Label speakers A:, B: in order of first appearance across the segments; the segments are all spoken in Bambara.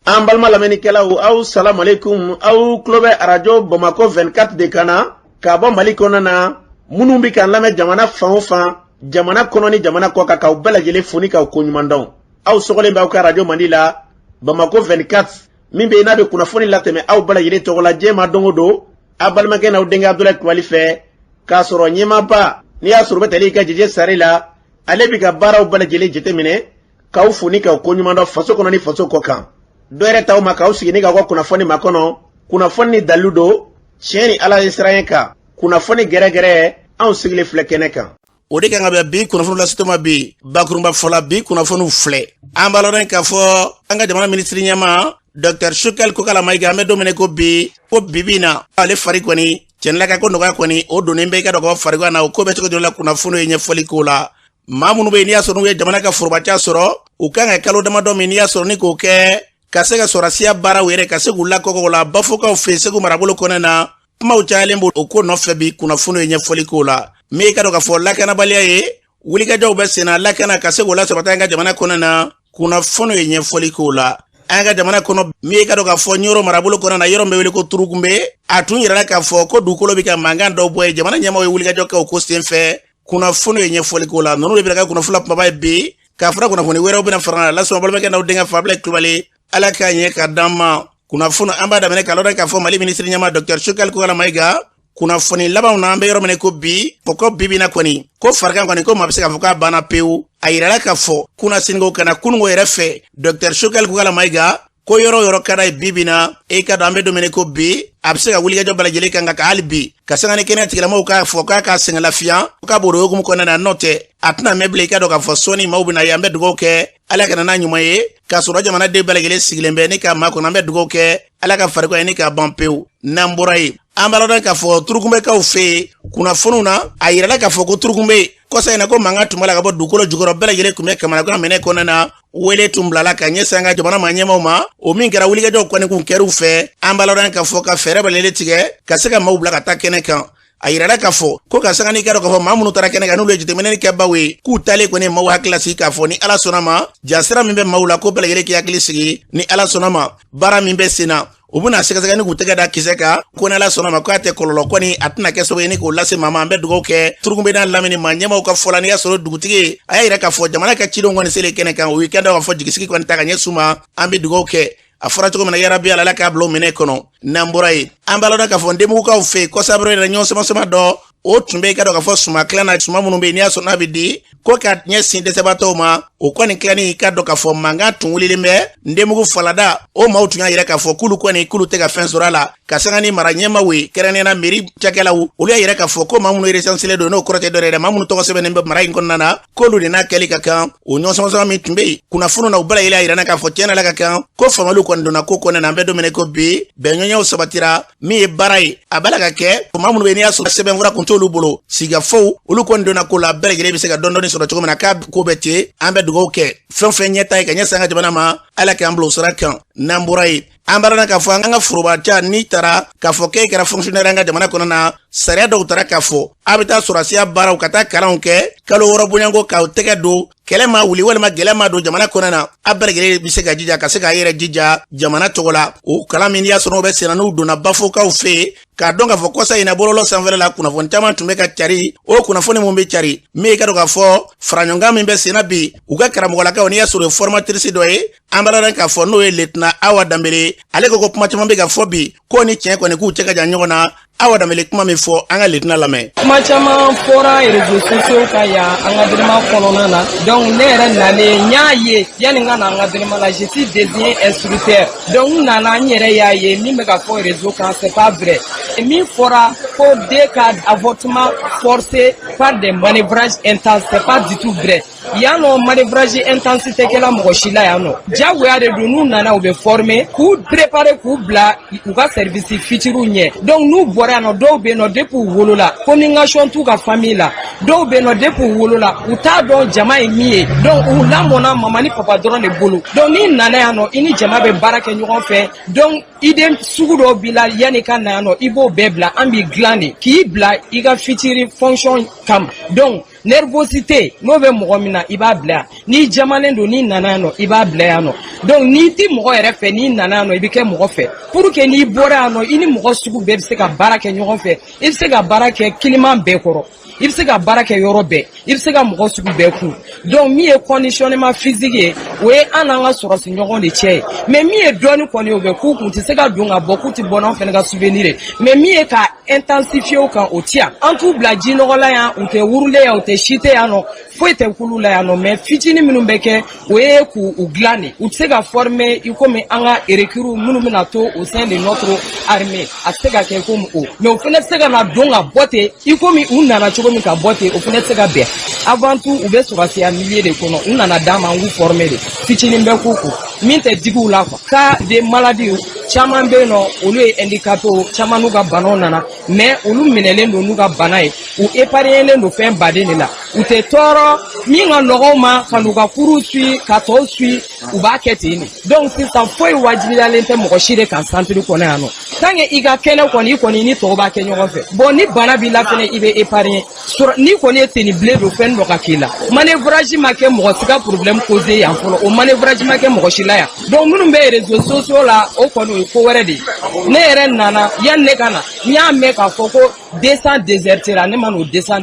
A: An balima lamɛnnikɛlaw, aw salamalekun. Aw tulo bɛ Arajo Bamakɔ 24 de kan na ka bɔ Mali kɔnɔna na. Minnu bɛ k'an lamɛn jamana fan o fan, jamana kɔnɔ ni jamana kɔ kan, k'aw bɛɛ lajɛlen fo ni k'aw koɲuman dɔn. Aw sɔgɔlen bɛ aw ka arajo mandi la, Bamakɔ 24, min bɛ yen n'a bɛ kunnafoni latɛmɛ aw bɛɛ lajɛlen tɔgɔ la diɲɛ ma don o don, aw balimakɛ n'aw denkɛ Abudulayi Kulubali fɛ, k'a sɔrɔ ɲɛmaaba n'i y'a sɔrɔ bɛ tali i ka Jeje Sare la, ale bɛ ka baaraw bɛɛ lajɛlen jateminɛ, k'aw fo ni k'aw koɲuman dɔn faso kɔnɔ ni faso kɔ kan. Dɔ yɛrɛ t'aw ma k'aw sigi ni k'aw ka kunnafoni makɔnɔ, kunnafoni ni dalilu don, tiɲɛ ni Ala ye siran kan, kunnafoni gɛrɛgɛrɛ, anw sigilen filɛ kɛnɛ kan.
B: O de kan ka bɛn bi kunnafoni lasitɔ ma bi. Bakurunba fɔla, bi kunnafoniw filɛ. An b'a lɔn k'a fɔ an ka jamana minisiri ɲɛmaa Dr Choguel Kokalla Maïga, an bɛ don min ko bi, ko bibi na ale fari kɔni cɛnilaka ko nɔgɔya kɔni o donnen bɛ i ka dɔgɔ farigan na. O ko bɛ cogo jɔ la, kunnafoni ye ɲɛfɔli k'o la. Maa minnu bɛ yen n'i y'a sɔrɔ n'u ye jamana ka forobaca sɔrɔ, u kan ka kalo damadɔ min n'i y'a sɔrɔ ni k'o kɛ ka se ka sɔrɔsiya baaraw yɛrɛ ka se k'u lakɔkɔ la Bafokaw fɛ Segu marabolo kɔnɔ na, kumaw cayalen b'o ko nɔfɛ. Bi kunnafoni ye ɲɛfɔli k'o la. Min ka dɔn k'a fɔ lakanabaliya ye, wulikajɔw bɛ senna lakana ka se k'o lasabati an ka jamana kɔnɔ na, kunnafoni ye ɲɛfɔli k'o la. An ka jamana kɔnɔ, min ka dɔn k'a fɔ Ɲɔrɔ marabolo kɔnɔ na, yɔrɔ min bɛ wele ko Turukunbe, a tun yirala k'a fɔ ko dugukolo bɛ ka mankan dɔw bɔ yen. Jamana ɲɛmaaw ye wulikajɔ kɛ o ko senfɛ, kunnafoni ye ɲɛfɔli k'o la. Ninnu de bɛna kɛ kunnafoni kumaba ye bi, k'a fɔra kunnafoni wɛrɛw bɛna fara lasɔrɔ. Balimakɛ n'aw denkɛ Fabila Kulubali, Ala k'a ɲɛ ka d'an ma. Kunnafoni an b'a daminɛ k'a lɔn k'a fɔ Mali minisiri ɲɛmaa Dr Choguel Kokalla Maïga, kunnafoni labanw na, an bɛ yɔrɔ min ko bi, o ko bibi na kɔni, ko farigan kɔni, ko maa bɛ se k'a fɔ k'a banna pewu. A yirala k'a fɔ kunnasiniko ka na kununko yɛrɛ fɛ, Dr Choguel Kokalla Maïga ko yɔrɔ yɔrɔ ka d'a ye bibi na, e ka dɔn an bɛ don min ko bi, a bɛ se ka wulikajɔ bɛɛ lajɛlen kan ka hali bi ka sanga ni kɛnɛya tigilamɔgɔw k'a fɔ k'a ka sɛgɛn lafiya, k'a b'o hukumu kɔnɔna na. N'o tɛ, a tɛna mɛn bilen. I ka dɔn k'a fɔ sɔɔni maaw bɛna ye. An bɛ dugawu kɛ, Ala ka na n'a ɲuman ye, k'a sɔrɔ jamanaden bɛɛ lajɛlen sigilen bɛ ni k'a makɔnɔ. An bɛ dugawu kɛ, Ala ka farikolo ni k'a ban pewu. N'an bɔra yen, an b'a dɔn k'a fɔ Turukunbɛkaw fɛ yen, kunnafoniw na, a yirala k'a fɔ ko Turukunbe kɔsa in na, ko mankan tun b'a la ka bɔ dugukolo jukɔrɔ, bɛɛ lajɛlen tun bɛ kamanagan minɛ kɔnɔna na. Wele tun bilala ka ɲɛsin an ka jamana ma ɲɛmaw ma. O min kɛra, wulikajɔw kɔni kun kɛr'u fɛ. An b'a lɔn k'a fɔ ka fɛɛrɛ bɛɛ lajɛlen tigɛ ka se ka maaw bila ka taa kɛnɛ kan. A yirala k'a fɔ ko ka sanga n'i ka dɔn k'a fɔ maa minnu taara kɛnɛ kan, n'olu ye jateminɛni kɛbaw ye, k'u taalen kɔni maaw hakili lasigi k'a fɔ ni Ala sɔnna ma, jasira min bɛ maaw la, ko bɛɛ lajɛlen k'i hakili sigi, ni Ala sɔnna ma, baara min bɛ sen na, u bɛna sɛgɛsɛgɛ ni k'u tɛgɛ da kisɛ kan, ko ni Ala sɔnna ma, k'a tɛ kɔlɔlɔ kɔni, a tɛna kɛ sababu ye ni k'o lase maa ma. An bɛ dugawu kɛ Turukunbe n'a lamini maa ɲɛmaaw ka fɔ la. N'i y'a sɔrɔ dugutigi ye, a y'a yira k'a fɔ jamana ka cidenw kɔni selen kɛnɛ kan, u ye kɛnɛ k'a fɔ jigisigi kɔni ta ka ɲɛsin u ma. An bɛ dugawu kɛ, a fɔra cogo min na, yarabi Ala k'a bila o minɛ kɔnɔ. N'an bɔra yen, an b'a lɔn k'a fɔ Ndenbugukaw fɛ yen kɔsabere yɛrɛ, ɲɔgɔn sama-sama dɔ o tun bɛ i ka dɔn k'a fɔ suma tilan na, suma minnu bɛ yen n'i y'a sɔrɔ n'a bɛ di ko ka ɲɛsin dɛsɛbaatɔw ma, o kɔni tilanni, i ka dɔn k'a fɔ mankan tun wulilen bɛ Ndenbugu falada. O maaw tun y'a yira k'a fɔ k'olu kɔni k'olu tɛ ka fɛn sɔrɔ a la, ka sanga ni mara ɲɛmaaw ye, kɛrɛnkɛrɛnnenya la mairie cakɛlaw. Olu y'a yira k'a fɔ ko maa minnu recensé don, n'o kɔrɔ tɛ dɔ yɛrɛ, maa minnu tɔgɔ sɛbɛnnen bɛ mara in kɔnɔna na, k'olu de n'a kɛli ka kan. O ɲɔgɔn sama-sama min tun bɛ yen kunnafoniw na, u bɛɛ lajɛlen y'a yira k'a fɔ tiɲɛ na ka kan ko faamaliw kɔni donna ko kɔnɔna na. An bɛ don min ko bi, bɛnɲɔgɔnyaw sabatira. Min ye baara ye, a b'a la ka kɛ. Maa minnu bɛ yen n'i y'a sɔrɔ sɛbɛnfura kun t'olu bolo, sigikafɔw olu kɔni donna ko la, bɛɛ lajɛlen bɛ se ka dɔɔni dɔɔni sɔrɔ cogo min na, k'a ko bɛ ten. An bɛ dugawu kɛ, fɛn fɛn ɲɛta ye ka ɲɛsin an ka jamana ma, Ala k'an bila o sira kan. N'an bɔra yen, an b'a dɔn k'a fɔ an ka forobaca, n'i taara k'a fɔ k'e kɛra fonctionnaire an ka jamana kɔnɔ na, sariya dɔw taara k'a fɔ a bɛ taa sɔrɔsiya baaraw ka taa kalanw kɛ kalo 6 bonyanko, k'aw tɛgɛ don kɛlɛ ma wuli walima gɛlɛya ma don jamana kɔnɔ na, a bɛɛ lajɛlen bɛ se ka jija ka se k'a yɛrɛ jija jamana tɔgɔ la. O kalan min n'i y'a sɔrɔ o bɛ senna, n'u donna Bafokaw fɛ yen, k'a dɔn k'a fɔ kɔsa in na, bɔlɔlɔ sanfɛla la, kunnafoni caman tun bɛ ka cari. O kunnafoni mun bɛ cari, min ye ka dɔn k'a fɔ faraɲɔgɔnkan min bɛ senna bi, u ka karamɔgɔlakaw, n'i y'a sɔrɔ o ye formatrice dɔ ye, an b'a lɔn k'a fɔ n'o ye lieutenant Awa Danbele, ale ko ko kuma caman bɛ ka fɔ bi, ko ni tiɲɛ kɔni k'u cɛ ka jan ɲɔgɔn na. Awa Danbele kuma min fɔ, an ka lieutenant lamɛn.
C: Kuma caman fɔra réseaux sociaux kan yan encadrement kɔnɔna na. Donc ne yɛrɛ nalen n y'a ye, yanni n ka na encadrement la, je suis désigné instructeur. Donc n nana, n yɛrɛ y'a ye, min bɛ ka fɔ réseau kan, c'est pas vrai. Min fɔra ko den ka avortement forcé par des manœuvrages intenses, c'est pas du tout vrai. Yan nɔ, manœuvrage intense tɛ kɛla mɔgɔ si la yan nɔ. Diyagoya de don. N'u nana, u bɛ former k'u préparer k'u bila u ka service futur ɲɛ. Donc n'u bɔra yan nɔ, dɔw bɛ yen nɔ, depuis u wolola, communication t'u ka famille la. Dɔw bɛ yen nɔ, depuis u wolola, u t'a dɔn jama ye min ye. Donc u lamɔna mama ni papa dɔrɔn de bolo. Donc n'i nana yan nɔ, i ni jama bɛ baara kɛ ɲɔgɔn fɛ. Donc idée sugu dɔw b'i la yanni ka na yan nɔ, i b'o bɛɛ bila. An b'i dilan de k'i bila i ka future fonction kama. Donc Nervosité n'o bɛ mɔgɔ min na, i b'a bila yan. N'i jamalen don, n'i nana yan nɔ, i b'a bila yan nɔ. Donc n'i ti mɔgɔ yɛrɛ fɛ, n'i nana yan nɔ, i bɛ kɛ mɔgɔ fɛ, pour que n'i bɔra yan nɔ, i ni mɔgɔ sugu bɛɛ bɛ se ka baara kɛ ɲɔgɔn fɛ. I bɛ se ka baara kɛ climat bɛɛ kɔrɔ, i bɛ se ka baara kɛ yɔrɔ bɛɛ, i bɛ se ka mɔgɔ sugu bɛɛ kun. Donc min ye conditionnement physique ye, o ye an n'an ka sɔrɔsi ɲɔgɔn de cɛ ye. Mais min ye dɔɔni kɔni ye, o bɛ k'u kun tɛ se ka don ka bɔ k'u tɛ bɔ n'anw fana ka souvenir ye. Mais min ye ka intensifier o kan, o ti yan. An t'u bila ji nɔgɔ la yan, u tɛ wurulen yan, u tɛ site yan nɔ, foyi tɛ k'olu la yan nɔ. Mais fitinin minnu bɛ kɛ, o ye k'u u dilan de. U tɛ se ka former i komi an ka recrues minnu bɛna to au sein de notre armée, a tɛ se ka kɛ komi o. Mais o fana tɛ se ka na don ka bɔ ten i komi u nana cogo min ka bɔ ten, o fana tɛ se ka bɛn. Avant tout, u bɛ sɔrɔsiya milieu de kɔnɔ, u nana d'an ma, an k'u former de. Fitinin bɛ k'u kun min tɛ digi u la quoi. Cas de maladie caman bɛ yen nɔ, olu ye handicapés, caman n'u ka banaw nana, mais olu minɛlen don n'u ka bana ye, u épargnelen don fɛn baden de la. U tɛ tɔɔrɔ min ka nɔgɔw ma ka n'u ka cours suit, ka tɔw suit, u b'a kɛ ten de. Donc sisan, foyi wajibiyalen tɛ mɔgɔ si de kan centre kɔnɔ yan nɔ. Tant que i ka kɛnɛ kɔni, i kɔni ni tɔw b'a kɛ ɲɔgɔn fɛ. Bon, ni bana b'i la fɛnɛ, i bɛ épargner sɔrɔ. N'i kɔni ye tenue bleue don, fɛn dɔ ka k'i la, manœuvrage ma kɛ mɔgɔ si ka problème causé yan fɔlɔ, o manœuvrage ma kɛ mɔgɔ si la yan. Donc minnu bɛ réseaux sociaux la, o kɔni o ye ko wɛrɛ de ye. Ne yɛrɛ nana yanni ne ka na, n y'a mɛn k'a fɔ ko 200 déserté la. Ne ma n'o 200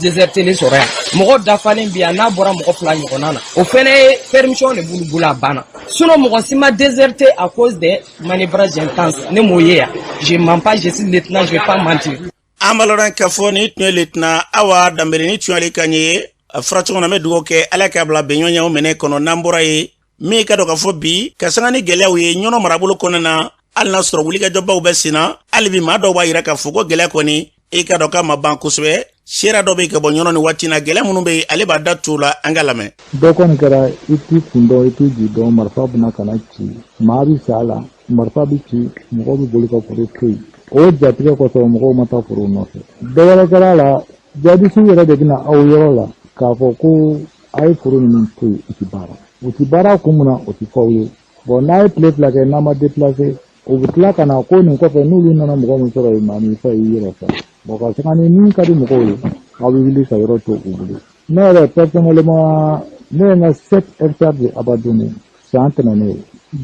C: déserté sɔrɔ yan. Mɔgɔ dafalen bi yan, n'a bɔra mɔgɔ fila ɲɔgɔnna na, o fɛnɛ ye permission de b'olu bolo, a banna. Sinon mɔgɔ si ma déserté à cause des manœuvrages intenses, ne m'o ye yan. Je mens pas, je suis lieutenant, je vais pas mentir.
B: An b'a lɔn k'a fɔ nin tun ye lieutenant Awa Danbele ni tun y'ale kan ye. A fɔra cogo min na, an bɛ dugawu kɛ, Ala k'a bila bɛnɲɔgɔnyaw minɛ kɔnɔ. N'an bɔra yen, min ka dɔn k'a fɔ bi ka sanga ni gɛlɛyaw ye Ɲɔnɔ marabolo kɔnɔna na, hali n'a sɔrɔ wulikajɔbaw bɛ sen na, hali bi maa dɔw b'a yira k'a fɔ ko gɛlɛya kɔni, i ka dɔn k'a ma ban kosɛbɛ. Sera dɔ bɛ ka bɔ Ɲɔnɔ nin waati na, gɛlɛya minnu bɛ yen, ale b'a da tu la, an ka lamɛn.
D: Dɔ kɔni kɛra, i t'i kun dɔn, i t'i ju dɔn, marifa bɛna ka na ci, maa bɛ sa a la, marifa bɛ ci, mɔgɔw bɛ boli ka foro to yen. O jatigɛ kosɔn, mɔgɔw ma taa foro nɔfɛ. Dɔ wɛrɛ kɛra a la, jadisiw yɛrɛ de bɛna aw yɔrɔ la k'a fɔ ko a ye foro ninnu to yen, u ti baara, u ti baara kun min na, o ti fɔ aw ye. Bon, n'a ye tile 2 kɛ, n'a ma déplacer, u bɛ tila ka na ko nin kɔfɛ, n'olu nana mɔgɔ min sɔrɔ yen, maa min fɛ i yɛrɛ fɛ. Bon, ka sanga ni min ka di mɔgɔw ye, aw bɛ wuli ka yɔrɔ to u bolo. Ne yɛrɛ personnellement, ne ye n ka 7 hectares de abandonné san tɛmɛnen,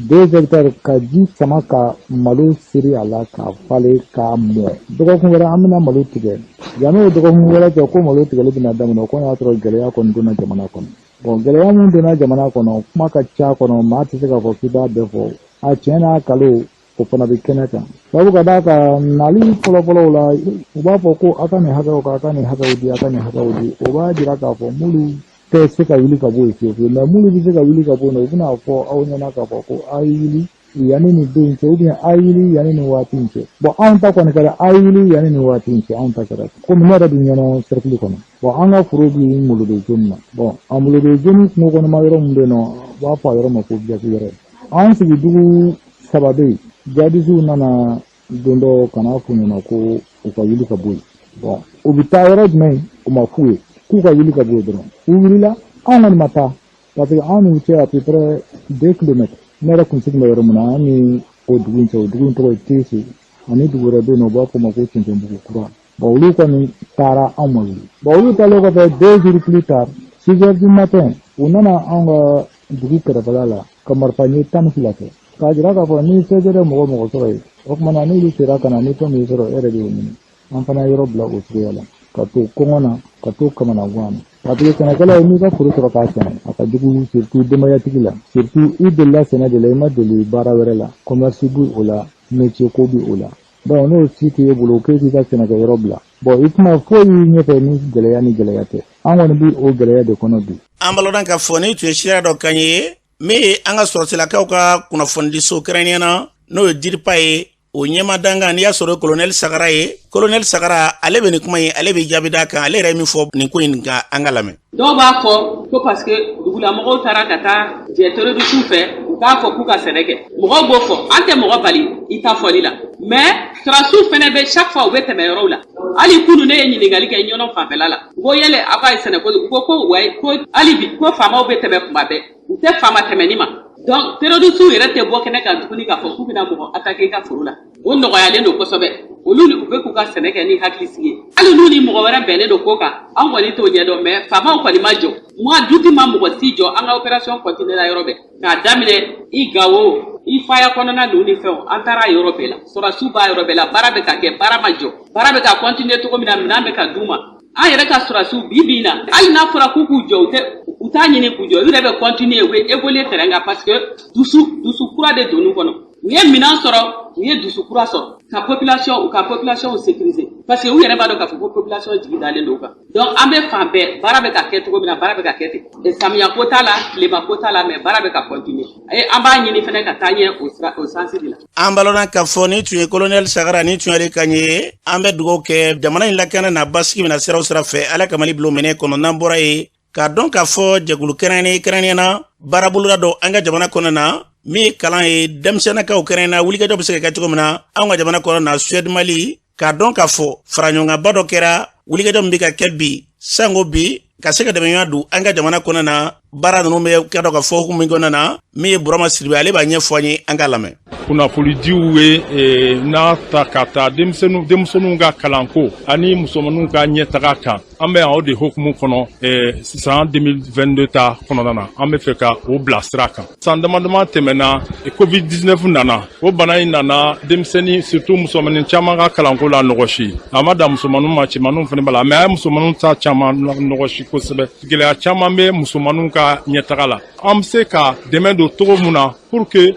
D: 2 hectares ka ji sama ka malo seri a la k'a falen k'a mɔ. Dɔgɔkun wɛrɛ, an bɛna malo tigɛ. Yanni o dɔgɔkun wɛrɛ cɛ ko malo tigɛli bɛna daminɛ, o kɔni y'a sɔrɔ gɛlɛya kɔni donna jamana kɔnɔ. Bon, gɛlɛya min donna jamana kɔnɔ, kuma ka ca kɔnɔ, maa tɛ se k'a fɔ k'i b'a bɛɛ fɔ. A tiɲɛ n'a kalo, o fana bɛ kɛnɛ kan. Sabu ka d'a kan, nali fɔlɔfɔlɔw la, u b'a fɔ ko a ka nin hakɛw kan, a ka nin hakɛw di, a ka nin hakɛw di. O b'a jira k'a fɔ m'olu tɛ se ka wuli ka bɔ yen fiyewu fiyewu. Mais minnu bɛ se ka wuli ka bɔ yen nɔ, u bɛna fɔ aw ɲɛna k'a fɔ ko a ye wuli yanni nin don in cɛ, ou bien a ye wuli yanni nin waati in cɛ. Bon, anw ta kɔni kɛra a ye wuli yanni nin waati in cɛ. Anw ta kɛra komi ne yɛrɛ bɛ Ɲɔnɔ cercle kɔnɔ. Bon, an ka foro bɛ Molodo zone na. Bon, a Molodo zone kungo kɔnɔma yɔrɔ min bɛ yen nɔ, u b'a fɔ a yɔrɔ ma ko village yɛrɛ. An sigi dugu saba bɛ yen. Jadisiw nana don dɔ ka n'a f'u ɲɛna ko u ka wuli ka bɔ yen. Bon, u bɛ taa yɔrɔ jumɛn, u ma f'u ye k'u ka wuli ka bɔ yen dɔrɔn. U wulila, anw kɔni ma taa, parce que anw n'u cɛ à peu près 2 kilomètres. Ne yɛrɛ kun sigilen bɛ yɔrɔ min na, an ni o dugu in cɛ, o dugu in tɔgɔ ye Tese, ani dugu wɛrɛ bɛ yen nɔ, u b'a fɔ o ma ko Cɛncɛnbugu kura. Bon, olu kɔni taara, anw ma wuli. Bon, olu taalen kɔfɛ, 2 jours plus tard, 6 heures du matin, u nana anw ka dugu kɛrɛfɛla la ka marifa ɲɛ 12 kɛ k'a jira k'a fɔ ni 16 heures mɔgɔ mɔgɔ sɔrɔ yen, o tuma na n'olu sera ka na, ni fɛn min sɔrɔ, e yɛrɛ de y'o ɲini. An fana ye yɔrɔ bila o cogoya la, ka to kɔngɔ na, ka to kamanagan na, parce que sɛnɛkɛla ye, n'i ka foro sɔrɔ k'a sɛnɛ, a ka jugu, surtout denbayatigi la, surtout i delila sɛnɛ de la, i ma deli baara wɛrɛ la, commerce bi o la, métier ko bi o la. Donc n'o si t'e bolo k'e k'i ka sɛnɛkɛyɔrɔ bila, bon, i tɛna foyi ɲɛfɛ ni gɛlɛya ni gɛlɛya tɛ. An kɔni bi o gɛlɛya de kɔnɔ bi.
B: An balɔdɔn k'a fɔ ni tun ye sira dɔ kan ye min ye an ka sɔrɔsilakaw ka kunnafonidiso kɛrɛnkɛrɛnnenya na, n'o ye DIRPA ye, o ɲɛma dankan, n'i y'a sɔrɔ kolonɛli Sagara ye. Kolonɛli Sagara, ale bɛ nin kuma in, ale bɛ jaabi d'a kan, ale yɛrɛ ye min fɔ nin ko in kan, an ka lamɛn.
E: Dɔw b'a fɔ ko parce que dugulamɔgɔw taara ka taa jɛ terroriste fɛ, u k'a fɔ k'u ka sɛnɛ kɛ. Mɔgɔw b'o fɔ, an tɛ mɔgɔ bali i ta fɔli la, mais sɔrɔsiw fɛnɛ bɛ, chaque fois u bɛ tɛmɛ yɔrɔw la. Hali kunu, ne ye ɲininkali kɛ Ɲɔnɔ fanfɛla la, u ko yɛlɛ aw ka sɛnɛko, u ko ko wayi, ko hali bi ko faamaw bɛ tɛmɛ kuma bɛɛ, u tɛ faama tɛmɛni ma. Donc terroriste yɛrɛ tɛ bɔ kɛnɛ kan tuguni k'a fɔ k'u bɛna mɔgɔ attaquer i ka foro la. O nɔgɔyalen don kosɛbɛ. Olu ni u bɛ k'u ka sɛnɛ kɛ ni hakilisigi ye. Hali n'u ni mɔgɔ wɛrɛ bɛnnen don ko kan, anw kɔni t'o ɲɛdɔn, mais faamaw kɔni ma jɔ. Mois d'août ma mɔgɔ si jɔ, an ka opération continuer la yɔrɔ bɛɛ, k'a daminɛ i Gawo, i Faya kɔnɔna ninnu ni fɛnw. An taara yɔrɔ bɛɛ la, sɔrɔdasiw b'a yɔrɔ bɛɛ la. Baara bɛ ka kɛ, baara ma jɔ, baara bɛ ka continuer cogo min na, minɛn bɛ ka d'u ma. An yɛrɛ ka sɔrɔdasiw, bi bi in na, hali n'a fɔra k'u k'u jɔ, u tɛ, u t'a ɲini k'u jɔ. U yɛrɛ bɛ continuer, u bɛ évoluer terrain kan, parce que dusu kura de donn'u kɔnɔ. U ye minɛn sɔrɔ, u ye dusu kura sɔrɔ ka population, u ka population sécuriser, parce que u yɛrɛ b'a dɔn k'a fɔ ko population jigi dalen don u kan. Donc an bɛ fan bɛɛ, baara bɛ ka kɛ cogo min na, baara bɛ ka kɛ ten. Samiya ko t'a la, tilema ko t'a la, mais baara bɛ ka continuer. An b'a ɲini fɛnɛ ka taa ɲɛ o sira, o sens de la.
B: An balona k'a fɔ ni tun ye colonel Sagara, ni tun y'ale kan ye. An bɛ dugawu kɛ jamana in lakana n'a basigi bɛna siraw sira fɛ, Ala ka Mali bilo minɛ kɔnɔ. N'an bɔra yen, k'a dɔn k'a fɔ jɛkulu kɛrɛnkɛrɛnnen kɛrɛnkɛrɛnnenya na baaraboloda dɔ an ka jamana kɔnɔ na, min ye kalan ye denmisɛnninkaw kɛrɛnkɛrɛnnenya, wulikajɔ bɛ se ka kɛ cogo min na anw ka jamana kɔnɔ na. Suède Mali, k'a dɔn k'a fɔ faraɲɔgɔnkanba dɔ kɛra, wulikajɔ min bɛ ka kɛ bi sango bi, ka se ka dɛmɛɲɔgɔn don an ka jamana kɔnɔ na. Baara ninnu bɛ kɛ dɔ ka fɔ hukumu min kɔnɔna na, min ye Burama Sidibe, ale b'a ɲɛfɔ an ye, an k'a lamɛn.
F: Kunnafonidiw ye n'a ta ka taa denmisɛnninw ka kalanko ani musomaninw ka ɲɛtaga kan. An bɛ yan o de hukumu kɔnɔ. San 2022 ta kɔnɔna na, an bɛ fɛ ka o bila sira kan. San dama dama tɛmɛna, Covid 19 nana. O bana in nana denmisɛnnin, surtout musomanin caman ka kalanko la nɔgɔsi. A ma dan musomaninw ma, cɛmaninw fana b'a la, mais a ye musomaninw ta caman nɔgɔsi kosɛbɛ. Gɛlɛya caman bɛ musomaninw ka ɲɛtaga la. An bɛ se ka dɛmɛ don cogo mun na pour que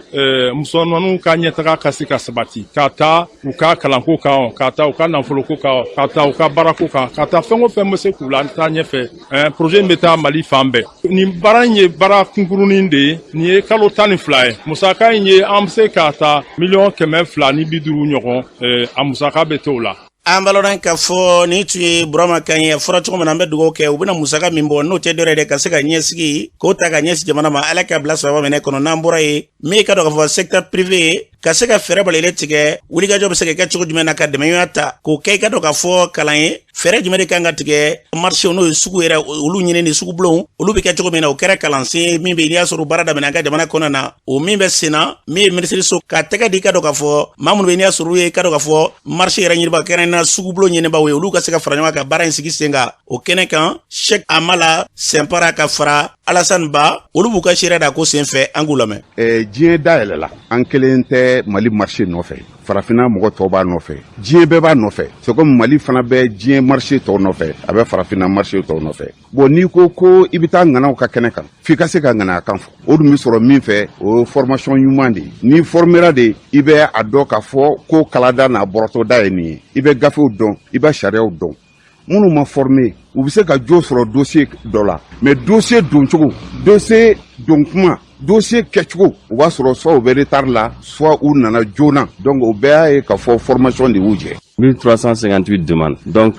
F: musomaninw ka ɲɛtaga ka se ka sabati, ka taa u ka kalanko kan, ka taa u ka nafoloko kan, ka taa u ka baarako kan, ka taa fɛn o fɛn bɛ se k'u la taa ɲɛfɛ. Projet in bɛ taa Mali fan bɛɛ. Nin baara in ye baara kunkurunin de ye. Nin ye kalo 12 ye. Musaka in ye, an bɛ se ka taa 250 miliyɔn ɲɔgɔn, a musaka bɛ t'o la.
B: An balona k'a fɔ ni tun ye Burama kan ye. A fɔra cogo min na, an bɛ dugawu kɛ, u bɛna musaka min bɔ, n'o tɛ dɔwɛrɛ ye dɛ, ka se ka ɲɛsigi k'o ta ka ɲɛsin jamana ma. Ala ka bila sababa minɛ kɔnɔ. N'an bɔra yen, min ka dɔn k'a fɔ secteur privé ye, ka se ka fɛɛrɛ balile tigɛ, wulikajɔ bɛ se ka kɛ cogo jumɛn na ka dɛmɛɲɔgɔnya ta k'o kɛ, i ka dɔn k'a fɔ kalan ye, fɛɛrɛ jumɛn de kan ka tigɛ, marché, n'o ye sugu yɛrɛ, olu ɲini ni sugubulonw, olu bɛ kɛ cogo min na. O kɛra kalansen min bɛ yen, n'i y'a sɔrɔ baara daminɛ an ka jamana kɔnɔ na, o min bɛ sen na, min ye minisiriso ka tɛgɛ di, i ka dɔn k'a fɔ maa minnu bɛ, n'i y'a sɔrɔ olu ye, i ka dɔn k'a fɔ marché yɛrɛ ɲinibaga, kɛrɛnkɛrɛnnenya sugubulon ɲinibaaw ye, olu ka se ka fara ɲɔgɔn kan ka baara in sigi sen kan. O kɛnɛ kan, Sɛk Amala Sɛnpara ka fara Alassane Ba, olu b'u ka seereya da ko sen fɛ. An k'u lamɛn.
G: Diɲɛ dayɛlɛla, an kelen tɛ Mali marché nɔfɛ, farafinna mɔgɔ tɔw b'a nɔfɛ, diɲɛ bɛɛ b'a nɔfɛ. C'est comme Mali fana bɛ diɲɛ marché tɔw nɔfɛ, a bɛ farafinna marché tɔw nɔfɛ. Bon, n'i ko ko i bɛ taa ŋanaw ka kɛnɛ kan, f'i ka se ka ŋanaya kan fɔ. O dun bɛ sɔrɔ min fɛ, o ye formation ɲuman de ye. N'i formera de, i bɛ a dɔn k'a fɔ ko kalada n'a bɔrɔtɔda ye nin ye, i bɛ gafew dɔn, i bɛ sariyaw dɔn. Minnu ma former, u bɛ se ka jo sɔrɔ dossier dɔ la, mais dossier doncogo, dossier don kuma, dossier kɛcogo, o b'a sɔrɔ soit u bɛ retard la, soit u nana joona. Donc o bɛɛ y'a ye k'a fɔ formation de y'u jɛ.
H: 1358 demandes. Donc,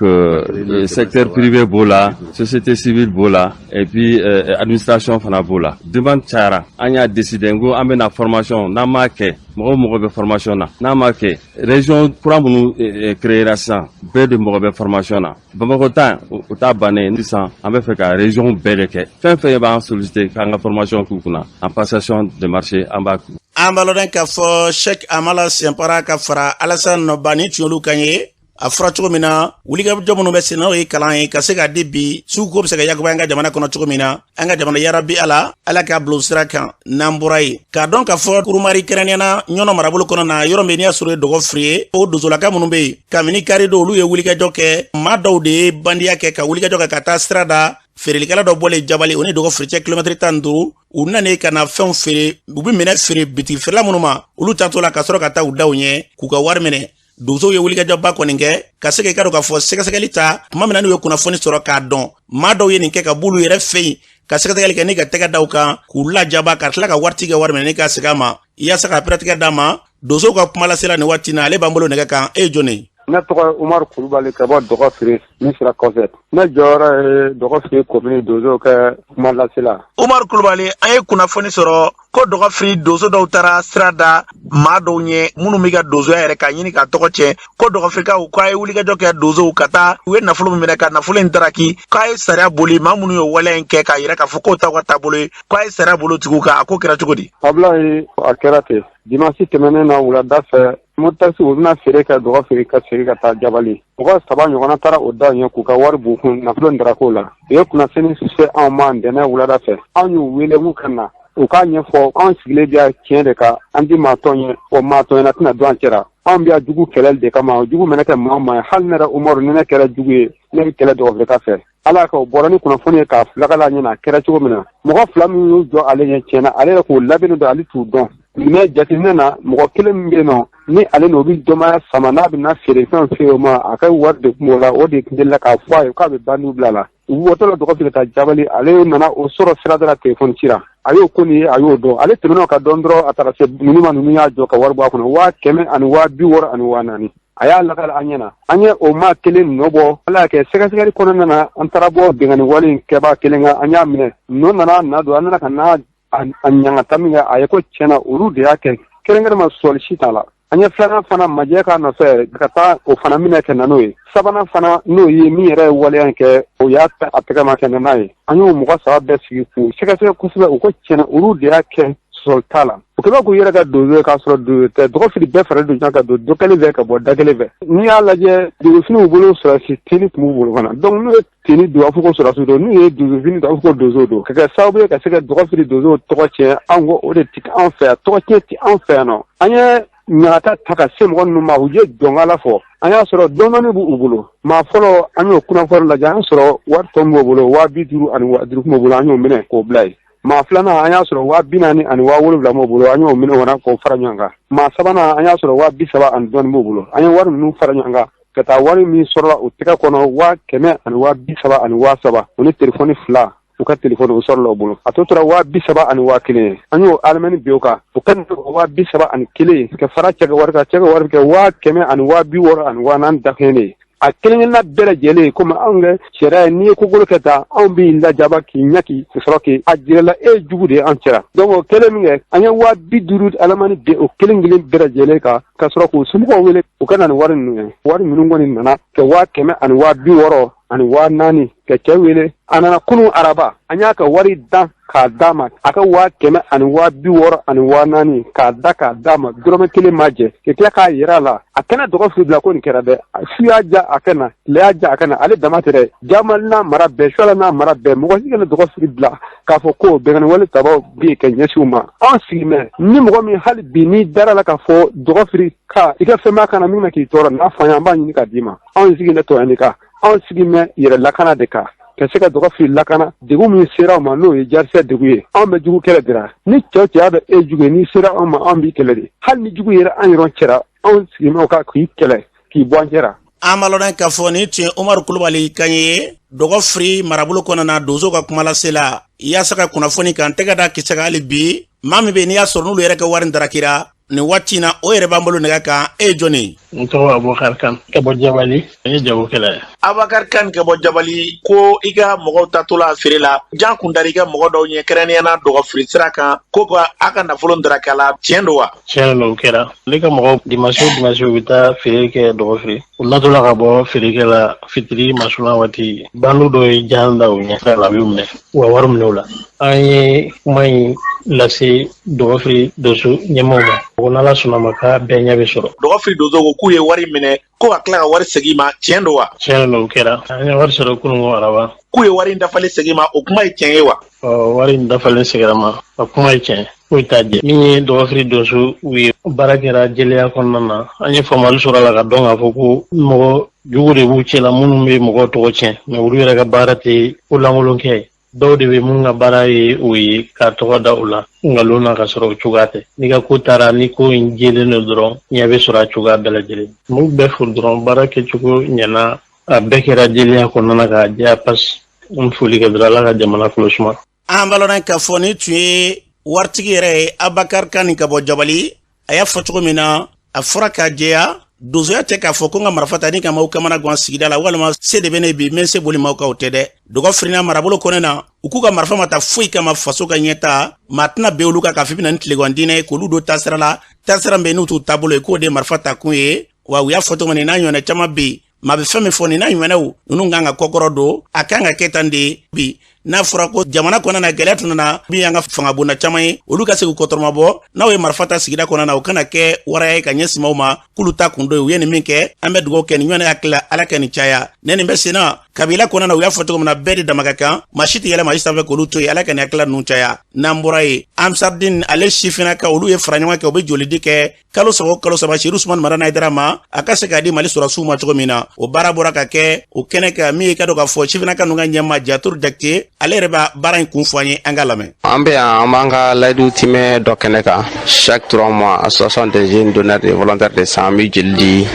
H: secteur privé b'o la, société civile b'o la, et puis administration fana b'o la. Demande cayara. An y'a décidé n ko an bɛna formation, n'an m'a kɛ, mɔgɔ o mɔgɔ bɛ formation na, n'a ma kɛ, région kura minnu créera sisan, bɛɛ de mɔgɔ bɛ formation na. Bamakɔ ta, o t'a bannen. Sisan, an bɛ fɛ ka région bɛɛ de kɛ. Fɛn fɛn b'an solliciter k'an ka formation k'u kunna en passation de marché, an b'a k'u.
B: An b'a lɔn k'a fɔ Sɛk Amala Sɛnpara ka fara Alassane Ba, ni tun y'olu kan ye. A fɔra cogo min na, wulikajɔ minnu bɛ sen na, n'o ye kalan ye, ka se k'a di bi suguko bɛ se ka yakuba an ka jamana kɔnɔ cogo min na, an ka jamana, yarabi Ala, Ala k'a bila o sira kan. N'an bɔra yen, k'a dɔn k'a fɔ Kurumari, kɛrɛnkɛrɛnnenya Ɲɔnɔ marabolo kɔnɔ na, yɔrɔ min n'i y'a sɔrɔ ye dɔgɔ firi ye, o donsolaka minnu bɛ yen, kabini kari don, olu ye wulikajɔ kɛ. Maa dɔw de ye bandiya kɛ ka wulikajɔ kɛ ka taa sira da feerelikɛla dɔ bɔlen Jabali, o ni dɔgɔ firi cɛ kilomɛtiri 15. U nana ka na fɛnw feere, u bɛ minɛ feere bitigi feerela minnu ma, olu tatɔ la ka sɔrɔ ka taa u daw ɲɛ k'u ka wari minɛ. Donsow ye wulikajɔba kɔni kɛ ka se ka i ka dɔn k'a fɔ sɛgɛsɛgɛli ta tuma min na, n'u ye kunnafoni sɔrɔ k'a dɔn maa dɔw ye nin kɛ ka b'olu yɛrɛ fɛ yen, ka sɛgɛsɛgɛli kɛ ni ka tɛgɛ da u kan k'u lajaba, ka tila ka waritigi ka wari minɛ ni ka segin a ma, yaasa ka pɛrɛtigɛ d'a ma. Donsow ka kuma lasela nin waati na, ale b'an bolo nɛgɛ kan. E ye jɔn ye?
I: Ne tɔgɔ ye Umaru Kulubali ka bɔ Dɔgɔfiri Misira kɔfɛ. Ne jɔyɔrɔ ye Dɔgɔfiri komini donsow kɛ kuma lasela.
B: Umaru Kulubali, an ye kunnafoni sɔrɔ ko Dɔgɔfiri donso dɔw taara sira da maa dɔw ɲɛ minnu bɛ ka donsoya yɛrɛ k'a ɲini k'a tɔgɔ tiɲɛ, ko Dɔgɔfirikaw k'a ye wulikajɔ kɛ, donsow ka taa, u ye nafolo min minɛ, ka nafolo in daraki, k'a ye sariya boli maa minnu ye waleya in kɛ, k'a yira k'a fɔ k'o t'aw ka taabolo ye, k'a ye sariya bolo tigiw kan. A ko kɛra cogo di?
I: Abulayi, a kɛra ten dimanche tɛmɛnen na wulada fɛ. Mototakisi u bɛna feere kɛ Dɔgɔfiri ka segin ka taa Jabali. Mɔgɔ saba ɲɔgɔnna taara o da ɲɛ k'u ka wari b'u kun nafolo in darak'o la. U ye kunnafoni se anw ma ntɛnɛn wulada fɛ. Anw y'u wele k'u ka na u k'a ɲɛfɔ anw sigilen bɛ tiɲɛ de kan an tɛ maa tɔɲɛ wa maa tɔɲɛna tɛna don an cɛra. Anw bɛ jugu kɛlɛli de kama o jugu mana kɛ maa o maa ye hali ne yɛrɛ Umaru ni ne kɛra jugu ye ne bɛ kɛlɛ Dɔgɔfirika fɛ. Ala ka o bɔra ni kunnafoni ye k'a lakali an ɲɛna a kɛra cogo min na mɔgɔ fila min y'u jɔ ale ɲɛ tiɲɛna ale yɛrɛ k'o labɛnnen don ale t'u dɔn mais jateminɛ na mɔgɔ kelen min bɛ yen nɔ ni ale n'o bɛ dɔnbaya sama n'a bɛna feerefɛn feere o ma a ka wari de tun b'o la o de tun delila k'a fɔ a ye k'a bɛ bandiw bila la u bɔtɔ la Dɔgɔfiri ka taa Jabali ale nana o sɔrɔ sirada la telefɔni ci la a y'o ko nin ye a y'o dɔn ale tɛmɛn'o kan dɔɔnin dɔrɔn a taara se ninnu ma ninnu y'a jɔ ka wari bɔ a kɔnɔ 164,000. A y'a lakali an ɲɛna an ye o maa kelen nɔ bɔ ala y'a kɛ sɛgɛsɛgɛli kɔnɔna na an taara bɔ binkanni wale in kɛbaa kelen kan an y'a minɛ nɔ nana na don an nana ka na a ɲangata min kɛ a ye ko tiɲɛna olu de y'a kɛ kɛrɛnkɛrɛn ma sɔsɔli si t'a la an ye filanan fana majɛ k'a nɔfɛ ka taa o fana minɛ ka na n'o ye sabanan fana n'o ye min yɛrɛ ye waleya in kɛ o y'a ta a tɛgɛ ma ka na n'a ye an y'o mɔgɔ saba bɛɛ sigi k'u sɛgɛsɛgɛ kosɛbɛ u ko tiɲɛna olu de y'a kɛ sɔsɔli t'a la o kɛlen k'u yɛrɛ kɛ donso ye k'a sɔrɔ donso tɛ Dɔgɔfiri bɛɛ faralen don ɲɔgɔn kan don dɔ kelen fɛ ka bɔ da kelen fɛ n'i y'a lajɛ donsofini b'u bolo sɔrɔdasi tenue tun b'u bolo fana donc n'u ye tenue don a fɔ ko sɔrɔdasi don n'u ye donsofini don a fɔ ko donso don ka kɛ sababu ye ka se ka Dɔgɔfiri donsow tɔgɔ tiɲɛ anw ko o de ti anw fɛ yan tɔgɔ tiɲɛ ti anw fɛ yan nɔ an ye ɲangata ta ka se mɔgɔ ninnu ma u ye dɔnkala fɔ an y'a sɔrɔ dɔɔnin b'u bolo maa fɔlɔ an y'o kunnafoni lajɛ an y'a sɔrɔ wari tɔ b'o bolo 50,000 ani 50,000 tun b'o bolo an y'o minɛ k'o bila yen maa filanan an y'a sɔrɔ 40,000 ani 70,000 b'o bolo an y'o minɛ fana k'o fara ɲɔgɔn kan maa sabanan an y'a sɔrɔ 30,000 ani dɔɔnin b'o bolo an ye wari ninnu fara ɲɔgɔn kan ka taa wari min sɔrɔla o tɛgɛ kɔnɔ 100,000 ani 33,000 o ni telefɔni fila u ka telefɔni o sɔrɔla o bolo a tɔ tora 31,000 ye an y'o alamani bin o kan o ka 31,000 ye ka fara cɛ ka wari kan cɛ ka wari bɛ kɛ 100,000 ani 64,000 dakɛɲɛnen ye a kelen-kelenna bɛɛ lajɛlen komi anw kɛ sariya ye n'i ye kokolo kɛ tan anw b'i lajaba k'i ɲaki ka sɔrɔ k'i a jira la e ye jugu de ye an cɛra donc o kɛlen min kɛ an ye 50,000 alamani bin o kelen kelen bɛɛ lajɛlen kan ka sɔrɔ k'u somɔgɔw wele u ka na ni wari ninnu ye wari ninnu kɔni nana kɛ 100,000 ani 64,000 ka cɛ wele a nana kunun araba an y'a ka wari dan k'a d'a ma a ka 100,000 ani 64,000 k'a da k'a d'a ma dɔrɔmɛ kelen ma jɛ ka tila k'a yira a la a kana Dɔgɔfiri bila ko nin kɛra dɛ su y'a ja a ka na tile y'a ja a ka na ale dama tɛ dɛ Jamali n'a mara bɛɛ Suwala n'a mara bɛɛ mɔgɔ si kana Dɔgɔfiri bila k'a fɔ ko binkanni wale tabaw bɛ yen ka ɲɛsin u ma anw sigi mɛ ni mɔgɔ min hali bi n'i dara la k'a fɔ Dɔgɔfiri ka i ka fɛn b'a kana min na k'i tɔɔrɔ n'a fɔ an ye an b'a ɲini k'a d'i ma anw sigi tɛ tɔɲɔni kan anw sigi mɛ yɛrɛ lakana de kan ka se ka Dɔgɔfiri lakana degun min sera ma n'o ye jarisɛ degun ye anw bɛ jugu kɛlɛ dira ni cɛ cɛ bɛ e jugu ye n'i sera anw ma anw b'i kɛlɛ de hali ni jugu yɛrɛ an yɛrɛ cɛra anw sigi o kan k'i kɛlɛ k'i bɔ an cɛra
B: an b'a lɔn k'a fɔ nin tun ye Umaru Kulubali kan ye Dɔgɔfiri marabolo kɔnɔna na donso ka kumalasela yaasa ka kunnafoni kan tɛgɛ da kisɛ kan hali bi maa min bɛ yen n'i y'a sɔrɔ n'olu yɛrɛ ka wari darakira nin waati in na o yɛrɛ b'an bolo nɛgɛ kan e ye jɔni ye
J: n tɔgɔ Abubakar Kan ka bɔ Jabali n ye jagokɛla ye
B: Abubakar Kan ka bɔ Jabali ko i ka mɔgɔw taatɔ la feere la jan kun dara i ka mɔgɔ dɔw ɲɛ kɛrɛnkɛrɛnnenya na Dɔgɔfiri sira kan ko ka a ka nafolo daraki a la tiɲɛ don wa
J: tiɲɛ don o kɛra ne ka mɔgɔw dimanche o dimanche u bɛ taa feere kɛ Dɔgɔfiri u natɔ la ka bɔ feerekɛ la fitiri masurunya waati bandiw dɔ ye jan da u ɲɛ sira la u y'u minɛ u ka wari minɛ u la an ye kuma in lase Dɔgɔfiri donso ɲɛmaaw ma ko n'ala sɔnna ma k'a bɛɛ ɲɛ bɛ sɔrɔ
B: Dɔgɔfiri donso ko k'u ye wari minɛ ko ka tila ka wari segin i ma tiɲɛ don wa
J: tiɲɛ don o kɛra an ye wari sɔrɔ kununko araba
B: k'u ye wari in dafalen segin i ma o kuma ye tiɲɛ ye wa
J: wari in dafalen seginna ma a kuma ye tiɲɛ foyi t'a jɛ min ye Dɔgɔfiri donso u ye baara kɛra jɛlenya kɔnɔna na an ye faamuyali sɔrɔ a la ka dɔn k'a fɔ ko mɔgɔ jugu de b'u cɛla minnu bɛ mɔgɔw tɔgɔ tiɲɛ mais olu yɛrɛ ka baara tɛ ko lankolon kɛ ye dɔw de bɛ minnu ka baara ye o ye k'a tɔgɔ da u la nkalon na ka sɔrɔ o cogoya tɛ n'i ka ko taara ni ko in jɛlen don dɔrɔn ɲɛ bɛ sɔrɔ a cogoya bɛɛ lajɛlen n b'u bɛɛ fo dɔrɔn baara kɛcogo ɲɛna a bɛɛ kɛra jɛlenya kɔnɔna na k'a jɛya pasi n foli kɛ dɔrɔn ala ka jamana kolo suma
B: an b'a lɔn k'a fɔ nin tun ye waritigi yɛrɛ ye Abubakar Kan ka bɔ Jabali a y'a fɔ cogo min na a fɔra k'a jɛya donsoya tɛ k'a fɔ ko n ka marifa ta ni ka maaw kamana gan sigida la walima se de bɛ ne bi n bɛ n se boli maaw kan o tɛ dɛ Dɔgɔfiri n'a marabolo kɔnɛ na u k'u ka marifa ma ta foyi kama faso ka ɲɛta maa tɛna bin olu kan k'a fɔ i bɛ na ni tilegan diinɛ ye k'olu don taasira la taasira min bɛ n'u t'u taabolo ye k'o de ye marifa ta kun ye wa u y'a fɔ cogo min n'a ɲɔgɔnna caman bɛ yen maa bɛ fɛn min fɔ nin n'a ɲɔgɔnnaw ninnu kan ka kɔkɔrɔ don a kan ka kɛ tan de bi N'a fɔra ko jamana kɔnɔna na gɛlɛya tun nana, min y'an ka fangabonda caman ye, olu ka se k'u kɔtɔrɔmabɔ n'aw ye marifa ta sigida kɔnɔna na, o kana kɛ waraya ye ka ɲɛsin maaw ma k'olu ta kun dɔ ye. U ye nin min kɛ, an bɛ dugawu kɛ nin ɲɔgɔn hakili la, Ala ka nin caya. Ne nin bɛ sen na kabila kɔnɔna na, u y'a fɔ cogo min na, bɛɛ de dama ka kan, maa si tɛ yɛlɛ maa si sanfɛ k'olu to yen. Ala ka nin hakilila ninnu caya. N'an bɔra yen, Ansardine ale sifinnaka, olu ye fara ɲɔgɔn kɛ, u bɛ jolidi kɛ kalo 3 o kalo 3 Serifu Usumani Madani Hayidara ma, a ka se k'a di Mali sɔrɔdasiw ma cogo min na. O baara bɔra ka kɛ o kɛnɛ kan. Min ye ka dɔn k'a fɔ sifinnaka ninnu ka ɲɛmaa Jaturu Jakite, ale yɛrɛ b'a baara in kun fɔ an ye, an ka lamɛn.
K: An bɛ yan, an b'an ka layidu timɛ dɔ kɛnɛ kan. Chaque 3 mois, association des jeunes donneurs et volontaires de sang, an bɛ jeli di